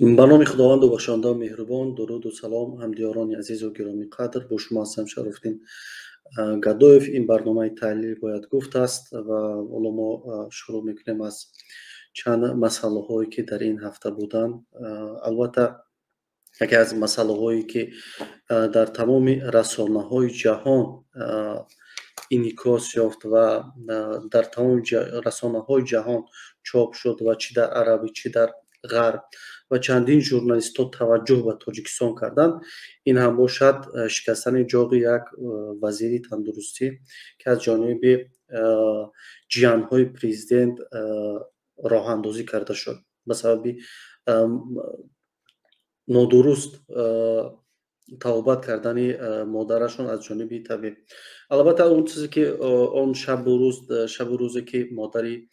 Ба номи Худованду бахшандаи меҳрубон, дуруду салом, ҳамдиёрони азизу гиромиқадр. Бо шумо ҳастам Шарофиддин Гадоев. Ин барномаи таҳлил бояд гуфт аст ва ҳоло мо шурӯъ мекунем аз чанд масъалаҳое, ки дар ин ҳафта буданд. Албатта, яке аз масъалаҳое, ки дар тамоми расонаҳои ҷаҳон инъикос ёфт ва дар тамоми расонаҳои ҷаҳон чоп шуд, ва чӣ дар арабӣ, чӣ дар ғарб, ва чандин журналистҳо таваҷҷӯҳ ба Тоҷикистон карданд, ин ҳам бошад шикастани ҷоғи як вазири тандурустӣ, ки аз ҷониби ҷиянҳои президент роҳандозӣ карда шуд ба сабаби нодуруст табобат кардани модарашон аз ҷониби табиб. Албатта, он чизе ки он шабу рӯз, шабу рӯзе ки модари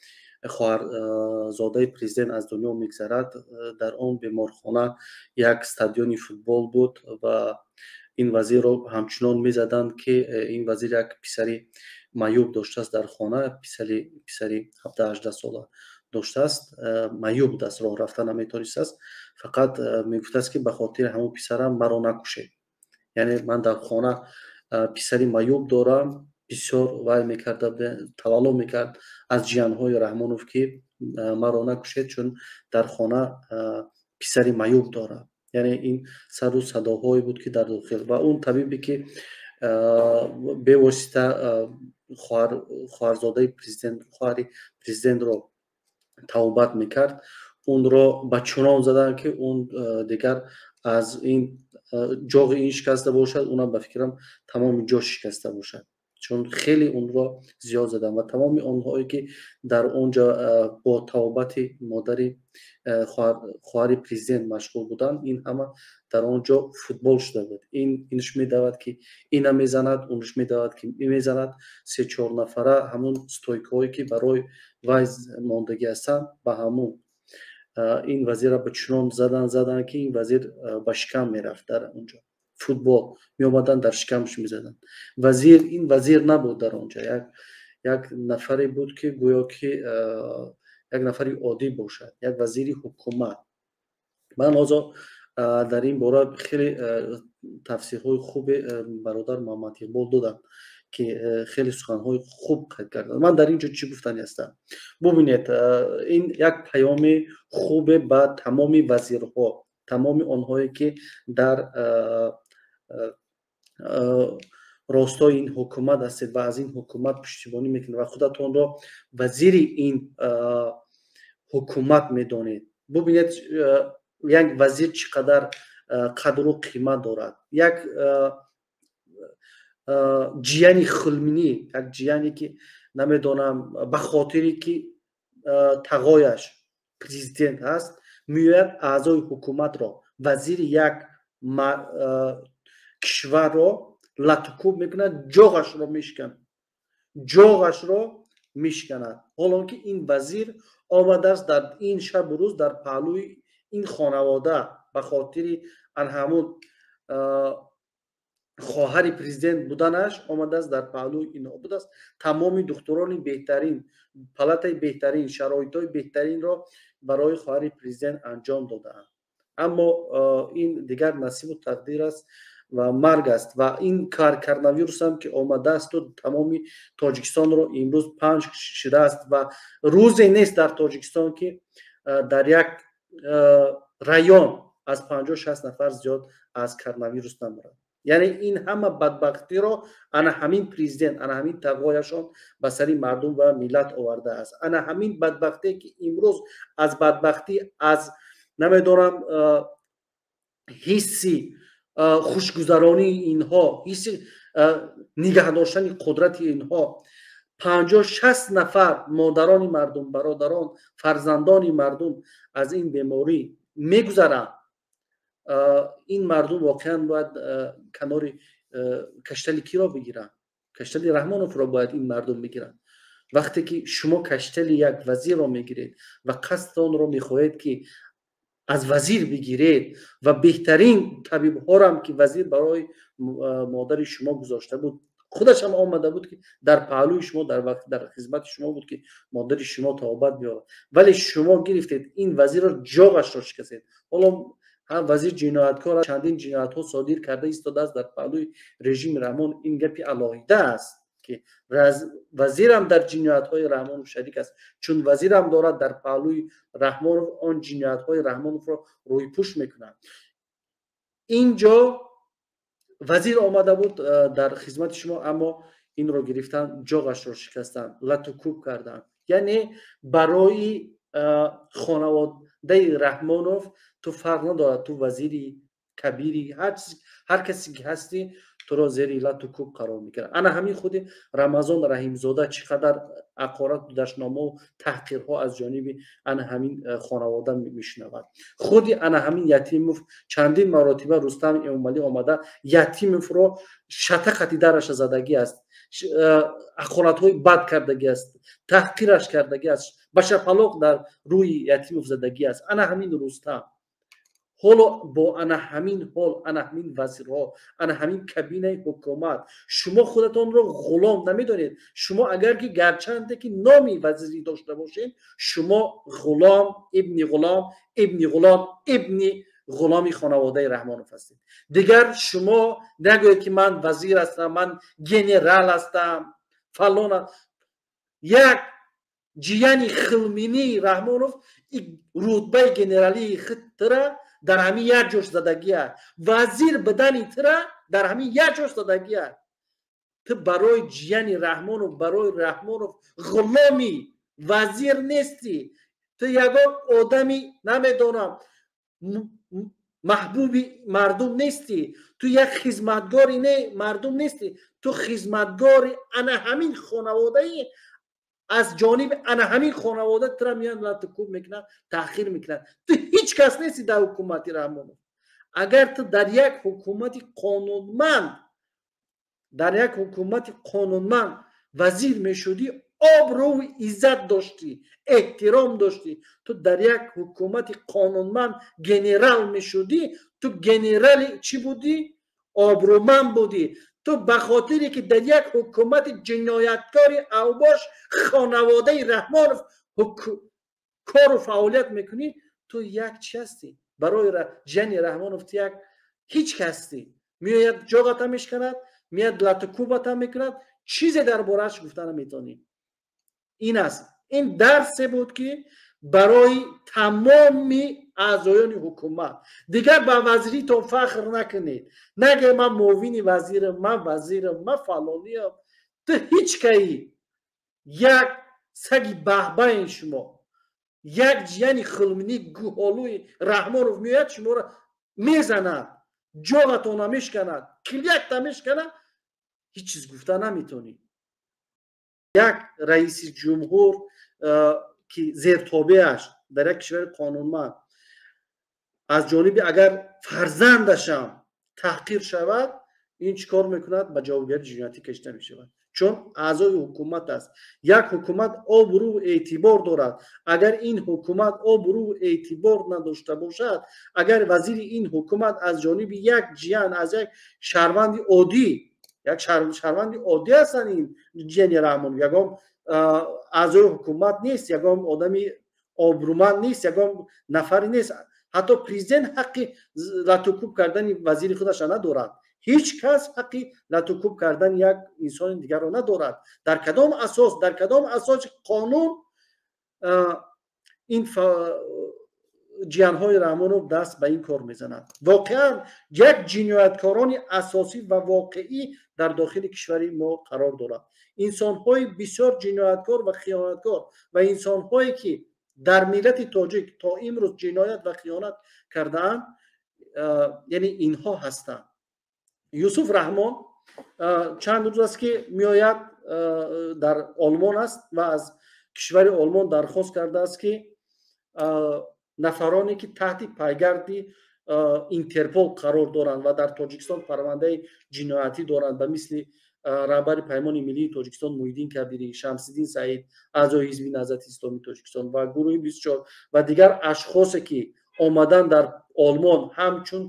хоҳарзодаи президент аз дунё мегзарад, дар он беморхона як стадиони футбол буд ва ин вазирро ҳамчунон мезаданд, ки ин вазир як писари маъюб доштааст дар хона, писари 17-18 сола доштааст, маъюб будааст, роҳ рафта наметонистааст. Фақат мегуфтааст, ки ба хотири ҳамон писарам маро накушед, яъне ман дар хона писари маъюб дорам. Бисёр вай мекарда, тавалло мекард аз ҷиянҳои Раҳмонов, ки маро накушед, чун дар хона писари маъюб дорам. Яъне ин сару садоҳое буд, ки дар дохил, ва он табибе, ки бевосита хоҳарзодаи президент, хоҳари президентро табобат мекард, унро ба чунон заданд, ки он дигар аз ин ҷоғи ин шикаста бошад, унам ба фикрам тамоми ҷо шикаста бошад, чун хеле унро зиёд заданд. Ва тамоми онҳое, ки дар он ҷо бо табобати модари хоҳари президент машғул буданд, ин ҳама дар он ҷо футбол шуда буд. Ин инш медавад, ки ина мезанад, унш медавад, ки мезанад. Се чор нафара ҳамун стойкаҳое, ки барои вай мондагӣ ҳастанд, ба ҳамун ин вазирра ба чунон задан, ки ин вазир ба шикам мерафт. Дар он ҷо футбол меомаданд, дар шикамаш мезаданд. Вазир ин вазир набуд дар он ҷо, як нафаре буд, ки гӯё ки як нафари оддӣ бошад, як вазири ҳукумат. Ман ҳозир дар ин бора хеле тафсирҳои хубе бародар Муҳаммад Иқбол доданд, ки хеле суханҳои хуб қайд карданд. Ман дар ин ҷо чӣ гуфтанӣ ҳастам? Бубинед, ин як паёми хубе ба тамоми вазирҳо, тамоми онҳое, ки дар ростои ин ҳукумат ҳастед ва аз ин ҳукумат пуштибонӣ мекунед ва худатонро вазири ин ҳукумат медонед. Бубинед, як вазир чӣ қадар қадру қимат дорад. Як ҷияни хулминӣ, як ҷияне, ки намедонам, ба хотире ки тағояш президент ҳаст, меояд аъзои ҳукуматро, вазири як кишварро латукӯб мекунад, ҷоғашро мешиканад, ҷоғашро мешиканад. Ҳолон ки ин вазир омадааст дар ин шабу рӯз дар паҳлӯи ин хонавода, ба хотири ан ҳамун хоҳари президент буданаш омадааст, дар паҳлӯи инҳо будааст. Тамоми духтурони беҳтарин, палатаи беҳтарин, шароитҳои беҳтаринро барои хоҳари президент анҷом додаанд. Аммо ин дигар насибу тақдир аст ва марг аст. Ва ин коронавирусам, ки омадаасту тамоми Тоҷикистонро имрӯз панҷ шудааст ва рӯзе нест дар Тоҷикистон, ки дар як район аз 50-60 нафар зиёд аз коронавирус намурад. Яъне ин ҳама бадбахтиро ана ҳамин президент, ана ҳамин тағояшон ба сари мардум ва миллат овардааст. Ана ҳамин бадбахтие, ки имрӯз аз бадбахтӣ, аз намедонам, ҳисси хушгузаронии инҳо, ҳисси нигаҳ доштани қудрати инҳо, 50-60 нафар модарони мардум, бародарон, фарзандони мардум аз ин беморӣ мегузаранд. Ин мардум воқеан бояд канори каштали киро бигиранд? Каштали Раҳмоновро бояд ин мардум бигиранд. Вақте ки шумо каштали як вазирро мегиред ва қасди онро мехоҳед, ки аз вазир бигиред, ва беҳтарин табибҳорам, ки вазир барои модари шумо гузошта буд. Худаш ҳам омада буд, ки дар паҳлӯи шумо, дар вақт дар хизмати шумо буд, ки модари шумо тавбат биёрад, вале шумо гирифтед ин вазирро, ҷоғашро шикастед. Ҳоло ҳам вазир ҷинояткор, чандин ҷиноятҳо содир карда истодааст дар паҳлӯи режими Раҳмон. Ин гапи алоҳида аст, ки вазирам дар ҷиноятҳои Раҳмонов шарик аст, чун вазирам дорад дар паҳлӯи Раҳмонов он ҷиноятҳои Раҳмоновро рӯйпӯш мекунад. Ин ҷо вазир омада буд дар хизмати шумо, аммо инро гирифтан, ҷоғашро шикастанд, лату кӯб карданд. Яъне барои хонаводаи Раҳмонов ту фарқ надорад, ту вазири кабири, ҳар касе ки ҳастӣ, туро зери лату кӯб қарор мекунад. Ана ҳамин худи Рамазон Раҳимзода чӣ қадар ҳақорату дашномову таҳқирҳо аз ҷониби ана ҳамин хонавода мешунавад. Худи ана ҳамин Ятимов чандин маротиба Рустам Эмомалӣ омада Ятимовро шатақати дараша задагӣ аст, ҳақоратҳои бад кардагӣ аст, таҳқираш кардагӣ аст, ба шапалоқ дар рӯи Ятимов задагӣ аст. Ана ҳамин Рустам ҳоло бо ана ҳамин ҳол, ана ҳамин вазирҳо, ана ҳамин кабинаи ҳукумат, шумо худатонро ғулом намедонед. Шумо агар ки гарчанде ки номи вазирӣ дошта бошед, шумо ғулом ибни ғулом ибни ғулом ибни ғуломи хонаводаи Раҳмонов ҳастед. Дигар шумо нагӯед, ки ман вазир ҳастам, ман генерал ҳастам, фалон. Як ҷияни хилминии Раҳмонов рутбаи генералии тира дар ҳамин як ҷош задагия, вазир бидани тира дар ҳамин як ҷош задагия. Ту барои ҷияни Раҳмонов, барои Раҳмонов ғуломи, вазир нестӣ. Ту ягон одами, намедонам, маҳбуби мардум нестӣ, ту як хизматгори не мардум нестӣ, ту хизматгори ана ҳамин хонаводаи. Аз ҷониби ана ҳамин хонавода тура меянд, лату кӯб мекунанд, таъхир мекунанд. Ту ҳеҷ кас нестӣ дар ҳукумати Раҳмонов. Агар ту дар як ҳукумати қонунманд, дар як ҳукумати қонунманд вазир мешудӣ, обрӯи иззат доштӣ, эҳтиром доштӣ. Ту дар як ҳукумати қонунманд генерал мешудӣ, ту генерали чӣ будӣ? Обрӯманд будӣ. Ту ба хотире ки дар як ҳукумати ҷинояткори авбош хонаводаи Раҳмонов кору фаъолият мекунӣ, ту як чи ҳастӣ? Барои ҷияни Раҳмонов ту як ҳеҷ ҳастӣ. Меояд, ҷоғата мешканад, меяд, латукӯбата мекунад, чизе дар борааш гуфта наметавонӣ. Ин аст, ин дарсе буд, ки барои тамоми аъзоёни ҳукумат. Дигар ба вазиритон фахр накунед, наге ман муовини вазирам, ман вазирам, ман фалониям. Ту ҳеҷ каи, як саги баҳбаин шумо. Як ҷияни хилминӣ гуҳолӯи Раҳмонов меояд, шуморо мезанад, ҷоғатона мешканад, килякта мешканад, ҳеҷ чиз гуфта наметавонӣ. Як раиси ҷумҳур, ки зертобеаш дар як кишвари қонунманд аз ҷониби агар фарзандашам таҳқир шавад, ин чӣ кор мекунад? Ба ҷавобгарии ҷиноятӣ кашида мешавад, чун аъзои ҳукумат аст. Як ҳукумат обрӯ эътибор дорад. Агар ин ҳукумат обрӯ эътибор надошта бошад, агар вазири ин ҳукумат аз ҷониби як ҷиян, аз як шаҳрванди оддӣ, як шаҳрванди оддӣ ҳастанд, ин ҷияни Раҳмонов ягон аъзои ҳукумат нест, ягон одами обрӯманд нест, ягон нафаре нест. Ҳатто президент ҳаққи латукӯб кардани вазири худаша надорад. Ҳеҷ кас ҳаққи латукӯб кардани як инсони дигарро надорад. Дар кадом асос, дар кадом асоси қонун ин ҷиянҳои Раҳмонов даст ба ин кор мезананд? Воқеан як ҷинояткорони асосӣ ва воқеӣ дар дохили кишвари мо қарор дорад, инсонҳои бисёр ҷинояткор ва хиёнаткор ва инсонҳое, ки дар миллати тоҷик то имрӯз ҷиноят ва хиёнат кардаанд, яъне инҳо ҳастанд. Юсуф Раҳмон чанд рӯз аст, ки меояд, дар Олмон аст ва аз кишвари Олмон дархост кардааст, ки нафароне, ки таҳти пайгарди Интерпол қарор доранд ва дар Тоҷикистон парвандаи ҷиноятӣ доранд, ба мисли раҳбари Паймони миллии Тоҷикистон Муҳиддин Кабирӣ, Шамсиддин Саид, аъзои Ҳизби Наҳзати Исломии Тоҷикистон ва гурӯҳи 24 ва дигар ашхосе, ки омадан дар Олмон, ҳамчун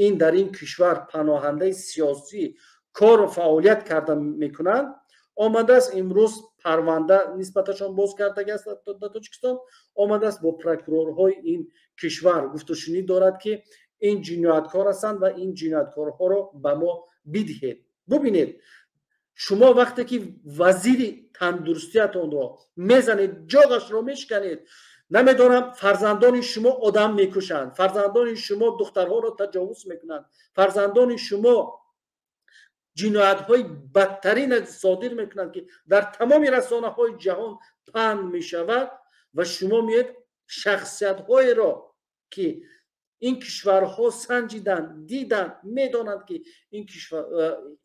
ин дар ин кишвар паноҳандаи сиёсӣ кору фаъолият карда мекунанд, омадааст имрӯз парванда нисбаташон боз кардагиаст дар Тоҷикистон, омадааст бо прокурорҳои ин кишвар гуфтушунид дорад, ки ин ҷинояткор ҳастанд ва ин ҷинояткорҳоро ба мо бидиҳед. Бубинед, шумо вақте ки вазири тандурустиятонро мезанед, ҷоғашро мешиканед, намедонам, фарзандони шумо одам мекушанд, фарзандони шумо духтарҳоро таҷовуз мекунанд, фарзандони шумо ҷиноятҳои бадтарин содир мекунанд, ки дар тамоми расонаҳои ҷаҳон паҳн мешавад, ва шумо меоед шахсиятҳоеро, ки ин кишварҳо санҷиданд, диданд, медонанд, ки ин кишвар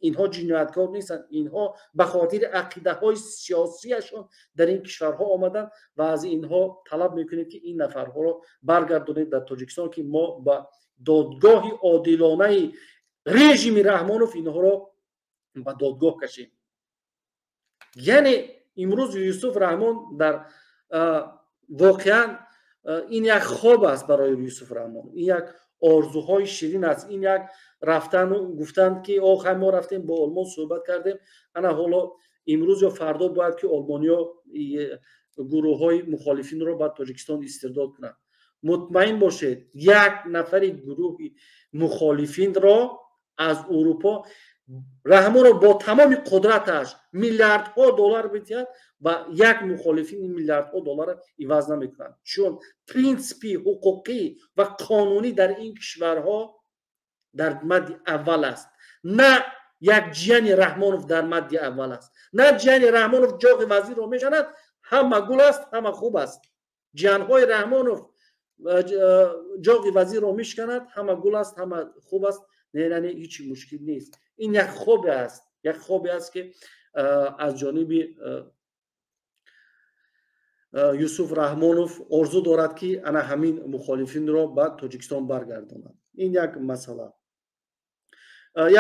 инҳо ҷинояткор нестанд, инҳо ба хотири ақидаҳои сиёсияшон дар ин кишварҳо омаданд, ва аз инҳо талаб мекунед, ки ин нафарҳоро баргардонед дар Тоҷикистон, ки мо ба додгоҳи одилонаи режими Раҳмонов инҳоро ба додгоҳ кашем. Яъне имрӯз Юсуф Раҳмон дар воқеан ин як хоб аст барои Юсуф Раҳмон, ин як орзуҳои ширин аст, ин як рафтану гуфтанд, ки охай, мо рафтем, бо Олмон суҳбат кардем, ана ҳоло имрӯз ё фардо бояд ки олмониё гурӯҳҳои мухолифинро ба Тоҷикистон истирдод кунанд. Мутмаин бошед, як нафари гурӯҳи мухолифинро аз Урупо Раҳмонро бо тамоми қудраташ миллиардҳо доллар бидиҳад, ба як мухолифин ин миллиардҳо долларро иваз намекунанд, чун принсипи ҳуқуқӣ ва қонунӣ дар ин кишварҳо дар мадди аввал аст, на як ҷияни Раҳмонов дар мадди аввал аст, на ҷияни Раҳмонов ҷоғи вазирро мешанад, ҳама гул аст, ҳама хуб аст. Ҷиянҳои Раҳмонов ҷоғи вазирро мешиканад, ҳама гул аст, ҳама хуб аст, не, яъне ҳеҷ мушкил нест. Ин як хобе аст, як хобе аст, ки аз ҷониби Юсуф Раҳмонов орзу дорад, ки ана ҳамин мухолифинро ба Тоҷикистон баргардонад. Ин як масъала.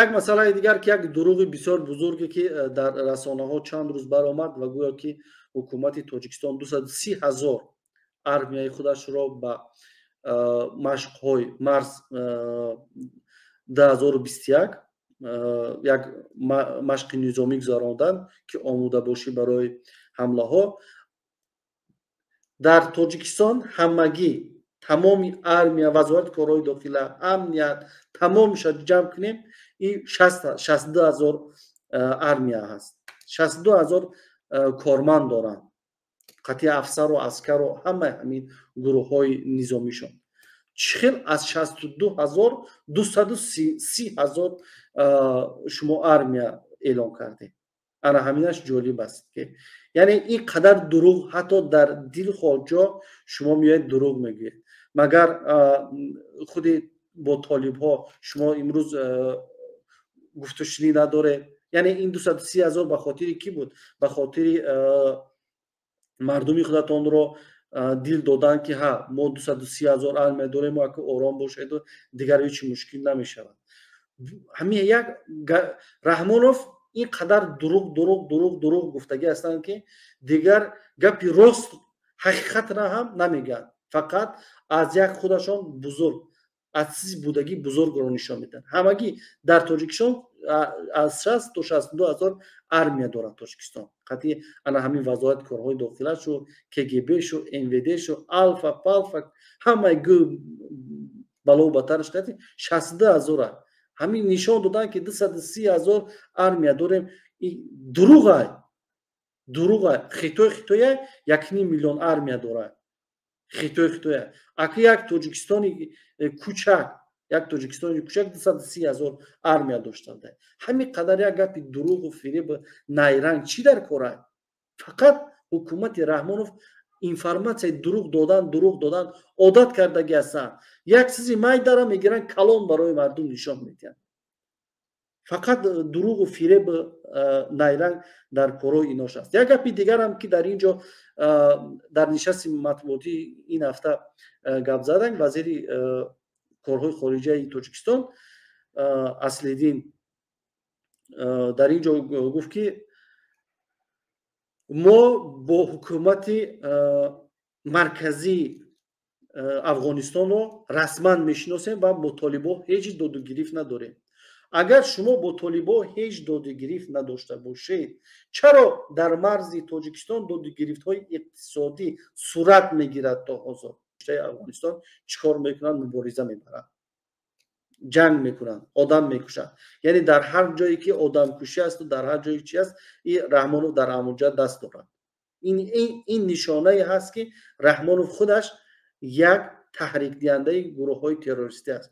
Як масъалаи дигар, ки як дурӯғи бисёр бузурге, ки дар расонаҳо чанд рӯз баромад ва гӯё ки ҳукумати Тоҷикистон 230 ҳазор армияи худашро ба машқҳои марз 2021 як машқи низомӣ гузаронданд, ки омодабошӣ барои ҳамлаҳо. Дар Тоҷикистон ҳамагӣ тамоми армия, вазорати корҳои дохила, амният, тамомиша ҷамъ кунем, ин 62 ҳазор армия ҳаст, 62 ҳазор корманд доранд, қатъи афсару аскару ҳамаи ҳамин гурӯҳҳои низомишон. Чӣ хел аз 62 ҳазор 230 ҳазор шумо армия эълон кардед? Ана ҳаминаш ҷолиб аст, ки яъне ин қадар дурӯғ ҳатто дар дилхоҳ ҷо шумо меоед, дурӯғ мегӯед. Магар худи бо толибҳо шумо имрӯз гуфтушунӣ надоред? Яъне ин 230 ҳазор ба хотири кӣ буд? Ба хотири мардуми худатонро дил додан, ки ҳа, мо 230 ҳазор армия дорем, ака ором бошеду дигар ҳеҷ мушкил намешавад. Ҳамин як Раҳмонов ин қадар дурӯғ, дурӯғ, дурӯғ, дурӯғ гуфтагӣ ҳастанд, ки дигар гапи рост, ҳақиқатро ҳам намегӯянд, фақат аз як худашон бузург, аз чизи будагӣ бузургро нишон медиҳанд. Ҳамагӣ дар Тоҷикистон аз 60 то 62 ҳазор армия дорад Тоҷикистон, қатъи ана ҳамин вазорати корҳои дохилашу, КГБ-шу, МВД-шу, алфа палфа, ҳамаи гӯ балову батараш қатъи 62 ҳазора. Ҳамин нишон доданд, ки 230 ҳазор армия дорем, дурӯғай, дурӯғай. Хитой хитоя 1,5 миллион армия дорад, Хитой хитоя. Аки як Тоҷикистони кучак, як Тоҷикистони кучак 230 ҳазор армия доштанд. Ҳамин қадар як гапи дурӯғу фиребу найранг чӣ дар кора? Фақат ҳукумати Раҳмонов информатсияи дурӯғ додан, дурӯғ додан одат кардагӣ ҳастанд. Як чизи майдара мегиранд, калон барои мардум нишон медиҳанд. Фақат дурӯғу фиребу найранг дар корҳои инош аст. Як гапи дигарам, ки дар ин ҷо дар нишасти матбуотӣ ин ҳафта гап заданд вазири корҳои хориҷаи Тоҷикистон Аслиддин, дар ин ҷо гуфт, ки мо бо ҳукумати марказии Афғонистонро расман мешиносем ва бо толибо ҳеҷ додугирифт надорем. Агар шумо бо толибо ҳеҷ додугирифт надошта бошед, чаро дар марзи Тоҷикистон додугирифтҳои иқтисодӣ сурат мегирад то ҳозир? Афғонистон чӣ кор мекунанд? Мубориза мебаранд, ҷанг мекунанд, одам мекушанд. Яъне дар ҳар ҷое ки одамкушӣ асту дар ҳар ҷое чи аст, и Раҳмонов дар ҳамонҷа даст дорад. Ин нишонае ҳаст, ки Раҳмонов худаш як таҳрикдиҳандаи гурӯҳҳои террористӣ аст.